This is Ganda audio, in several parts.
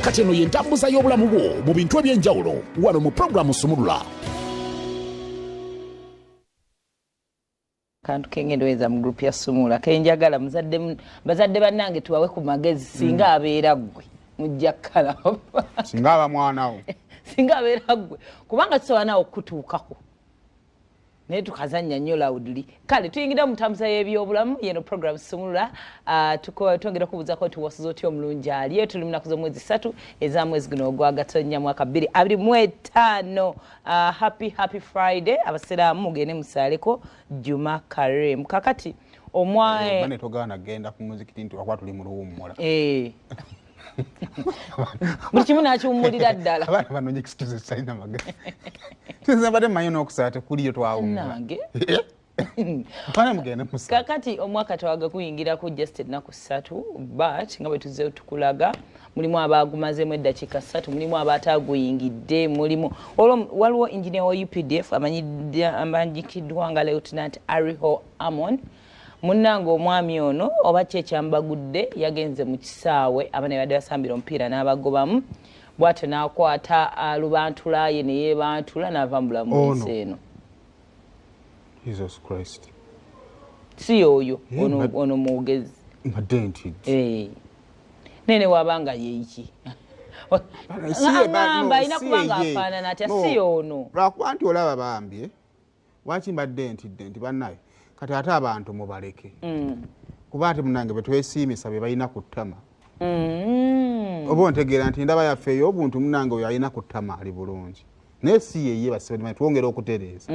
Kati eno yentambuza y'obulamu bwo mu bintu eby'enjawulo wano mu puroguramu Sumulula. Kantu kengendo mu group ya Sumula kenjagala muzadde, bazadde bannange, tubawe ku magezi. Singa abeera ggwe, mujja kkalaba. Singa aba mwanawo. Singa abeera ggwe, kubanga tusobola naawe okukutuukako, naye tukazanya nnyo loudly. Kale tuyingira mu ntambuza y'ebyobulamu yeno program Sumulula. Twongera okubuuzako nti wasuza otya omulungi ali. Tuli munaku z'omwezi 3 eza mwezi guno ogwa Gatonnya, mwaka 2025. Happy, happy Friday. Abasiraamu mugende musaaleko Juma Karim. Kakati omwa Bane togaana genda ku muzikiti nti wakuba tuli mu luwummula. Eh. Buli kimu nakiwummulira ddala. Abaana banoonya excuse talina magezi. Mbadde mmanyi n'okusala tekuliyo, twawummula. Nange. Abaana mugende musala. Kakati omwaka twaga kuyingirako just ennaku 3, but nga bwe tuzze tukulaga, mulimu abagumazeemu eddakiika 3, mulimu abataguyingidde, mulimu olwo waliwo engineer wa UPDF amanyikiddwa nga Lieutenant Ariho Amon. Munnange, omwami ono oba ki ekyambagudde, yagenze mu kisaawe abaana badde basambira omupiira n'abagobamu, bw'atyo n'akwata lubantula ye ne yeebantula n'ava mu bulamu bw'ensi eno. Jesus Christ! Si oyo ono, ono mwogezi. Mbadde ntidde. Eh. Nene wabanga yeiki ngamba alina kubanga afaanana atya, si ono. Lwakuba nti olaba bambye waki mbadde ntidde nti bannaye kati ate abantu mubaleke, kuba ate munange betwesiimisa be balina ku ttama. Oba ontegeera nti ndaba yaffe ey'obuntu, munange oyo alina ku ttama ali bulungi, naye si yeye basibe twongera okutereeza.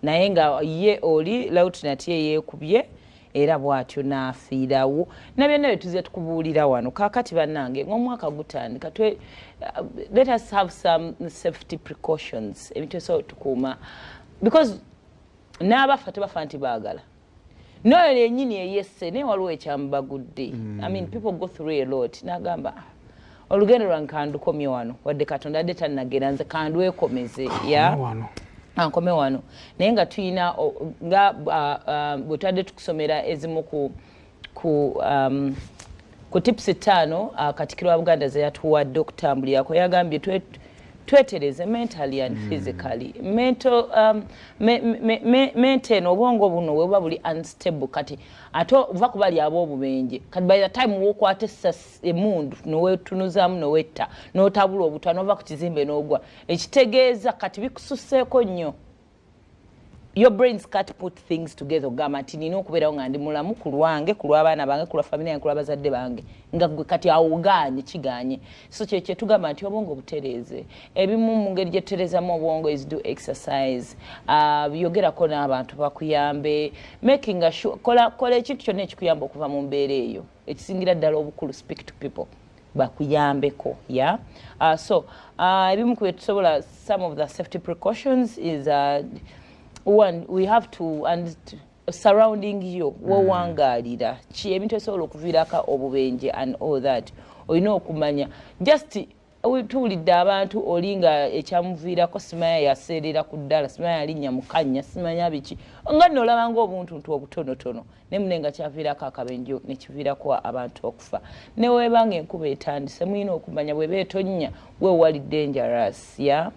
Naye nga ye oli lieutenant ye yeekubye era bw'atyo n'afiirawo, na byonna bye tuze tukubuulira wano. Kaakati bannange, ng'omwaka gutandika, let us have some safety precautions, ebintu ebisobola tukuuma, because n'abafa tebafa nti baagala n'oyo yennyini eyesse, naye waliwo ekyamubagudde. I mean, people go through a lot. N'agamba, "Ah, olugendo lwange kandukomye wano, wadde Katonda adde tannagera, nze kandwekomeze ya wano." Ankome wano. Naye nga tuyina nga bwe twadde tukusomera ezimu ku tips 5 Katikiro wa Buganda ze yatuwadde okutambulirako, yagambye twetereze mentally and physically. Mental me, me, maintain obwongo buno bwe buba buli unstable, kati ate ova kubali ab'obubenje. Kati by the time wokwata essasi, emundu, nowetunuzaamu, nowetta, notabula obutwa, nova ku kizimbe n'ogwa, ekitegeeza kati bikususeeko nnyo. Your brains can't put things together ogamba nti nina okubeerawo nga ndi mulamu ku lwange, ku lw'abaana bange, ku lwa family yange, ku lw'abazadde bange, nga gwe kati awo ogaanye, kiganye. So kye kyetugamba nti obwongo butereeze. Ebimu mu ngeri gyetutereezamu obwongo is do exercise, yogerako n'abantu bakuyambe, making a sure kola ekintu kyonna ekikuyamba okuva mu mbeera eyo. Ekisingira ddala obukulu, speak to people bakuyambeko. Yeah, so ebimu ku byetusobola, some of the safety precautions is one, we have to and surrounding you, wowangaalira ki, ebintu ebisobola okuviirako obubenje and all that. Olina okumanya just tuwulidde abantu oli nga ekyamuviirako simanya yaseerera ku ddala, simanya yalinnya mu kannya, simanya biki, nga nno olaba ngaobuntuntu obutonotono, naye mune nga kyaviirako akabenje nekiviirako abantu okufa. Neweeba nga enkuba etandise, mulina okumanya bweba etonnya weewali dangerous ya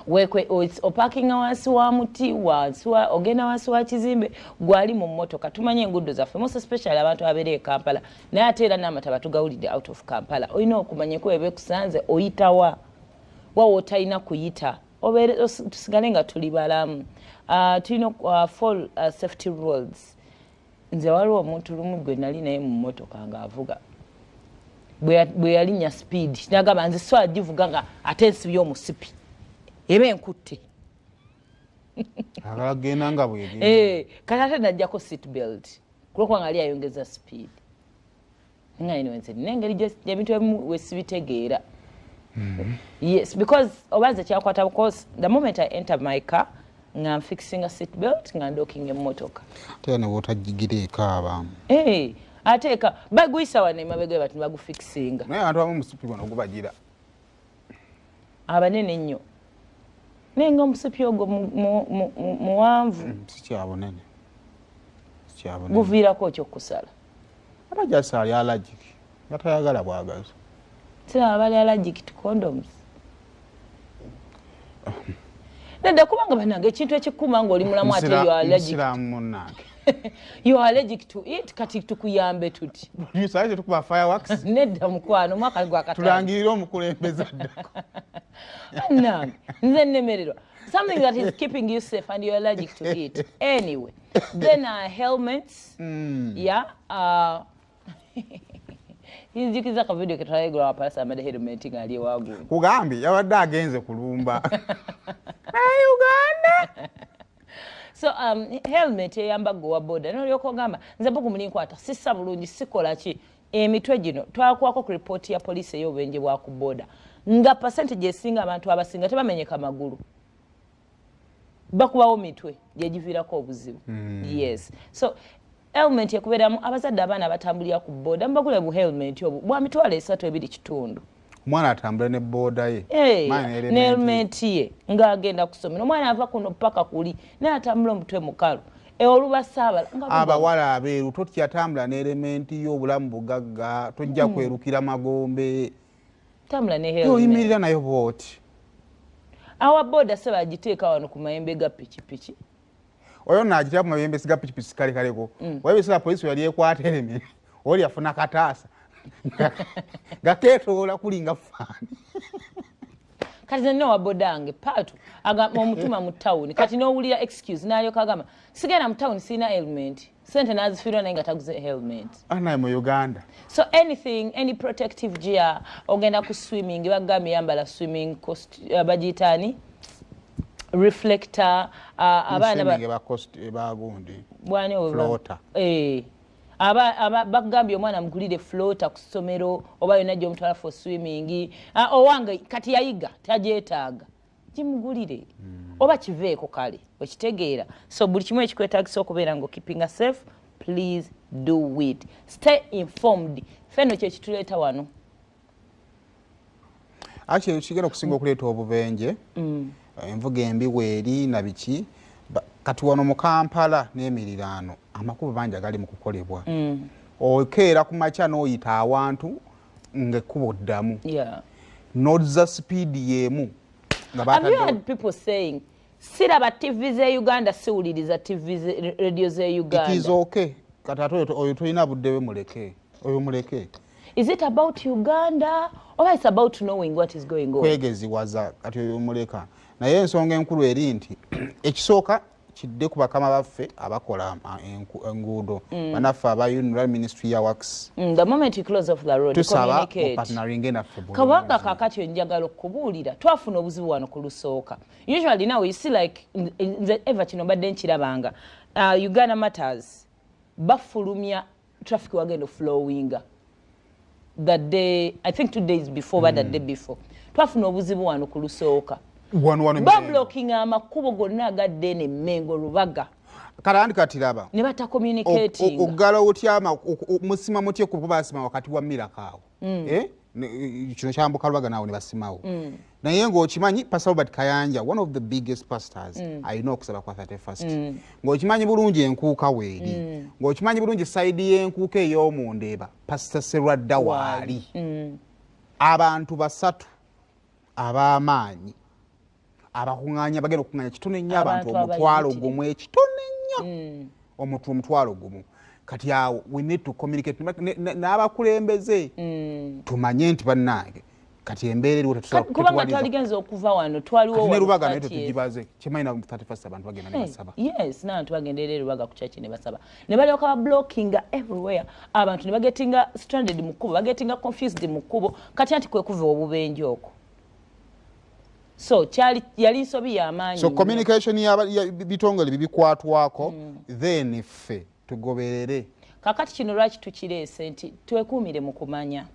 wekwe opakinga wansi wa muti, wansi wa, ogenda wansi wa kizimbe, gwali mu mmotoka. Tumanye enguudo zaffe, most especially abantu abeera e Kampala, naye ate era n'amataba tugawulidde out of Kampala. Olina okumanya enkuba eba ekusanze oyitawa, wawa otalina kuyita, obeere tusigale nga tuli balamu. Tulina follow safety rules. Nze waliwo omuntu lumu gwe nali naye mu mmotoka ng'avuga, bwe yalinnya speed nagamba, "Nze so agivuga nga ate ensibye omusipi, eba enkutte." Agala genda nga bwegenda. Eh, kati ate najjako seat belt kulwokuba nga ali ayongeza speed, nga anyway nze nina engeri ebintu ebimu wesibitegeera. Yes, because oba nze kyakwata, because the moment I enter my car nga nfixinga seat belt, nga ndockinga emmotoka. Ate era newotagigira ekaaba. Eh, ate eka baguyisa wano emabega bati bagufixinga. Naye abantu abamu omusipi guno gubagira. Abanene ennyo, naye nga omusipi ogwo muwanvu. Sikyabunene, sikyabunene. Guviirako ki okusala? Ate jasi ali allergic nga tayagala bwagazi. Siraba bali allergic to condoms. Nedda, kubanga banange, ekintu ekikuuma ng'oli mulamu, ate you are allergic, Musiraamu munnange. you are allergic to it. Kati tukuyambe tuti? Producer, ate tukuba fireworks. Nedda mukwano, omwaka gwa katano. Tulangirire omukulembeze addako. Bannange, nze nnemererwa. Something that is keeping you safe and you're allergic to it. Anyway, then helmets. Yeah, nzijukiza ka video ketwalayigula wapalasa amadde helmet ng'ali ewagundi. Kugambye yabadde agenze kulumba naye Uganda. So helmet eyamba gwe wa boda, nolyoka ogamba, nze bugu mulinkwata, sissa bulungi, sikola ki. Emitwe gino twakwako ku ripooti ya poliisi ey'obubenje bwa ku boda, nga percentage esinga, abantu abasinga tebamenyeka magulu, bakubawo mitwe gyegiviirako obuzibu. Yes, so helmet ekubeeramu. Abazadde, abaana abatambulira ku boda, mubagule bu helmet obwo bwa 30,000, 2.5. Omwana atambule ne booda ye. Hey, Mwana ne ne helmet ye ng'agenda kusomera. Omwana ava kuno paka kuli, naye atambula omutwe mukalu. E, olubasaabala nga Abawala abeeru, totya, tambula ne helmet yo, obulamu bugagga, tojja kwerukira magombe. Tambula ne helmet. Oyimirira nayo bwoti. Awa boda se bagiteeka wano ku mayembe ga pikipiki. Oyo nagitera ku mayembe siga pikipiki kale kaleko. Waba ebiseera poliisi yali ekwata helmet, oli yafuna kataasa nga keetoola kuli nga faani. Kati nze nina owa boda wange paatu, omutuma mu tawuni, kati n'owulira excuse, n'alyoka agamba, sigenda mu tawuni, sirina helmet. Sente n'azifiirwa naye nga taguze helmet. Anaye mu Uganda. So anything, any protective gear. Ogenda ku swimming, bagambye yambala swimming bagiyitaani, reflector, abaana Swimming eba cost, eba gundi. Bwani obwo Floater. Eh. Aba bagambye omwana mugulire floater ku ssomero oba yonna gy'omutwala for swimming. Ah, owange kati yayiga tagyetaaga, gimugulire oba kiveeko. Kale okitegeera. So buli kimu ekikwetagisa okubeera nga okeepinga safe, please do it. Stay informed. Feno kyekituleeta wano. Actually, kigenda okusinga okuleeta obubenje, envuga embi weeri na biki. Kati wano mu Kampala n'emiriraano, amakubo bangi agali mu kukolebwa. Okeera ku makya n'oyita awantu ng'ekkubo ddamu, nozza sipiidi y'emu nga Have you heard people saying, siraba TV ze Uganda, siwuliriza TV radio ze It is Uganda? Okay. Kati ate oyo tolina budde bwe, muleke oyo, muleke. Is it about Uganda or it's about knowing what is going on? Kwegeziwaza. Kati oyo muleka. Naye ensonga enkulu eri nti ekisooka kidde ku bakama baffe abakola enguudo, banaffe aba UNRA, Ministry ya Works. The moment you close off the road, Tusaba communicate. mupartneringe naffe bulungi. Kubanga kakati njagala okubuulira, twafuna obuzibu wano ku lusooka. Usually now you see, like nze eva kino mbadde nkirabanga, Uganda Matters bafulumya traffic wagenda flowinga the day, I think 2 days before, mm. the day before twafuna obuzibu wano ku lusooka. Wano wano. Bablockinga amakubo gonna agadde eno Emmengo, Lubaga. Kale andi kati raba. Ne batacommunicating. Oggala otya musima mutya kuba basima wakati wa miraka awo. Eh? Kino kyambuka Lubaga naawo ne basimawo. Naye ng'okimanyi Pastor Robert Kayanja, one of the biggest pastors, alina okusaba kwa 31st, ng'okimanyi bulungi enkuuka weeri, ng'okimanyi bulungi side y'enkuuka ey'omundeeba Pastor Serwadda waali. Abantu basatu ab'amaanyi abakuŋŋaanya, bagenda okuŋŋaanya kitono ennyo, abantu Abantu 100,000 abayitirivu. Ekitono ennyo, omuntu 1,000. Kati awo we need to communicate n'abakulembeze, tumanye nti bannange, kati embeera eriwo. Kubanga twaligenza okuva wano, twaliwo Ne wano Lubaga naye 30th. Tetugibaze kimanyi na 31st abantu bagenda ne Hey, basaba. Yes, n'abantu bagenda era erubaga ku church ne basaba, ne balyoka bablockinga everywhere, abantu ne bagetinga stranded mu kkubo, bagetinga confused mu kkubo. Kati anti kwe kuva obubenje okwo. So kyali yali nsobi y'amaanyi So nnyo. Communication ya bitongole bibikwatwako, then ffe tugoberere. Kakati kino lwaki tukireese? Nti twekuumire mu kumanya.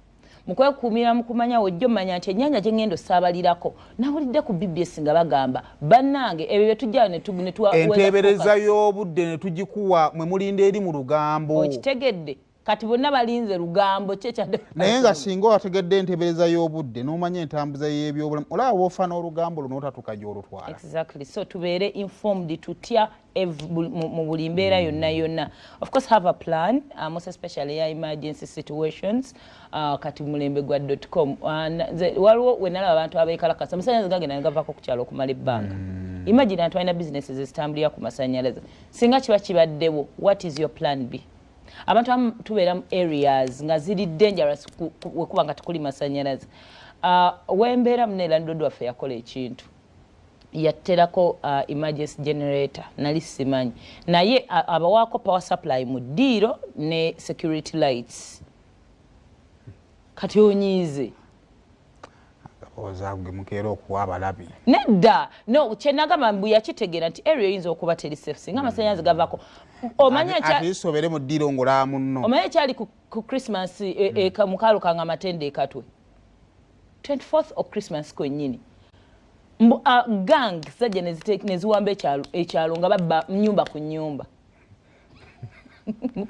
Mu kwekuumira mu kumanya, wojja omanya nti ennyanja gye ŋŋenda osaabalirako, nawulidde ku BBS nga bagamba, bannange, ebyo bye tujjayo ne tuwa Enteebereza y'obudde ne tugikuwa, mwe mulinda eri mu lugambo. Okitegedde? Kati bonna balinze lugambo ki ekya Dr. Naye nga singa wategedde entebereza y'obudde n'omanya entambuza y'ebyobulamu, olaba bw'ofa n'olugambo luno otatuka gy'olutwala. Exactly. So tubeere informed, tutya mu buli mbeera yonna yonna. Of course have a plan, most especially ya emergency situations. Kati mulembe gwa .com. Waliwo we nalaba abantu abeekalakasa, amasannyalaze gagenda ne gavaako ku kyalo okumala ebbanga. Imagine abantu balina businesses ezitambulira ku masannyalaze. Singa kiba kibaddewo, what is your plan B? Abantu abamu tubeera mu areas nga ziri dangerous wekuba nga tekuli masannyalaze. Wembeera mune, landlord waffe yakola ekintu, yaterako emergency generator. Nali simanyi, naye abawaako power supply mu ddiiro ne security lights. Kati onyiize. Oza gwe mukeera okuwa abalabi. Nedda, no, kyenagamba mbu yakitegeera nti area eyinza okuba teri safe singa amasannyalaze gavaako. Omanya ate isobere mu ddiiro ng'olaba munno. Omanye kyali ku Christmas mu kaalo kange amatende ekatwe 24th of Christmas kwennyini. Mbu gang zajja ne ziwamba ekyalo nga babba nyumba ku nyumba.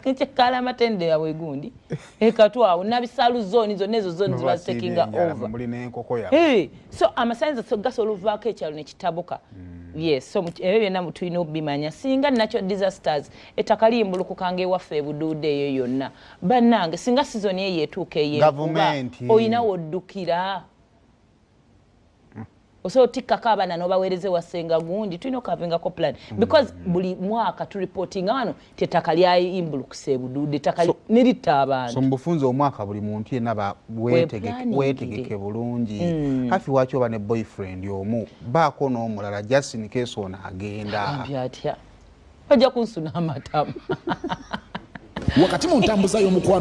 Kyekkaala amatende yabwe gundi ekatwe awo nabisalu zone zonna, ezo zone ziba zitakinga over. Muli n'enkoko yaabwe. Hey, so amasannyalaze gasobola ovaako ekyalo nekitabuka. Yes, so ebyo byonna tulina okubimanya. Singa natural disasters, ettaka liyimbulukukanga ewaffe ebuduuda eyo yonna, bannange, singa season eyo etuuka ey'enkuba, Gavumenti. olina woddukira, osobola otikkako abaana n'obaweereza ewasenga gundi. Tulina okukavingako plan because buli mwaka tureportinga wano ti ettaka lyayimbulukuse ebuduuda, ettaka neritta abantu. So mu bufunze omwaka buli muntu yenna Weeplaningire. Weetegeke bulungi. Hafi waki oba ne boyfriend omu, baako n'omulala just in case ono agenda. Agambye atya? Bajja kunsuna amatama. Wakati mu ntambuza y'omukwano.